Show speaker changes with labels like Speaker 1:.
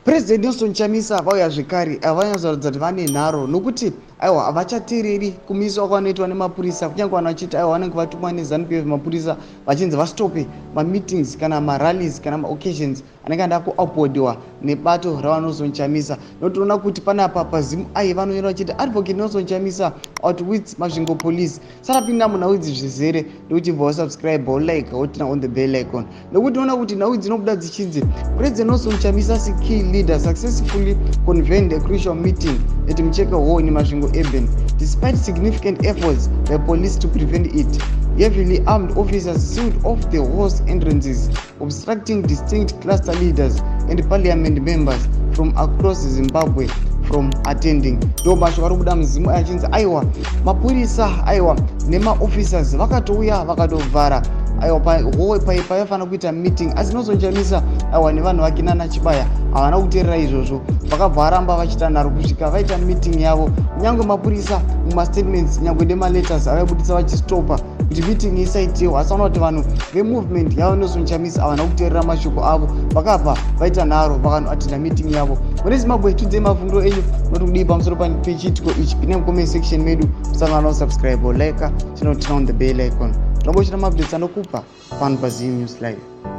Speaker 1: President Nelson Chamisa vauya zvekare, vanyatsoratidza kuti vane nharo, nokuti aiwa, havachateereri kumiswa kwavanoitwa nemapurisa, kunyange vanhu vachiti aiwa, vanenge vatumwa neZANU PF mapurisa vachinzi vastope mameetings kana marallies kana maoccasions anenge anda kuupholdiwa nebato raVaNelson Chamisa. Notoona kuti panapa paZimEye vanonyora vachiti Advocate Nelson Chamisa outwits Masvingo Police. Sarapinda munhau idzi zvizere nekuti bva wasubscribe, wolike, woturn on the bell icon, nekuti toona kuti nhau dzinobuda dzichinzi President Nelson Chamisa's key leader successfully convened a crucial meeting at Mucheke Hall in Masvingo Urban despite significant efforts by police to prevent it. Heavily armed officers sealed off the hall's entrances, obstructing distinct cluster leaders and parliament members from across Zimbabwe from attending. Ndo mashoko ari kubuda muZimEye achinzi aiwa, mapurisa, aiwa, nemaofficers vakatouya vakatovhara, aiwa, pahall paifanira kuita meeting. Asi Nelson Chamisa, aiwa, nevanhu vake nana Chibaya havana kuteerera izvozvo, vakabva varamba vachiita nharo kusvika vaita meeting yavo, kunyange mapurisa mumastatements, nyange nemaletters avaibudisa vachistopa kuti meeting isaitiwa. Asi vana kuti vanhu vemovement yavo Nelson Chamisa havana kuteerera mashoko avo, vakabva vaita nharo vakanoatenda meeting yavo. Mune Zimbabwe, tiudzei mafungiro enyu, noti kudii pamusoro pechiitiko ichi? Pine mucomment section medu. Musangana usubscribe, like, chinoturn on the bell icon. Tinongochita maupdates anokupa pano paZim News Live.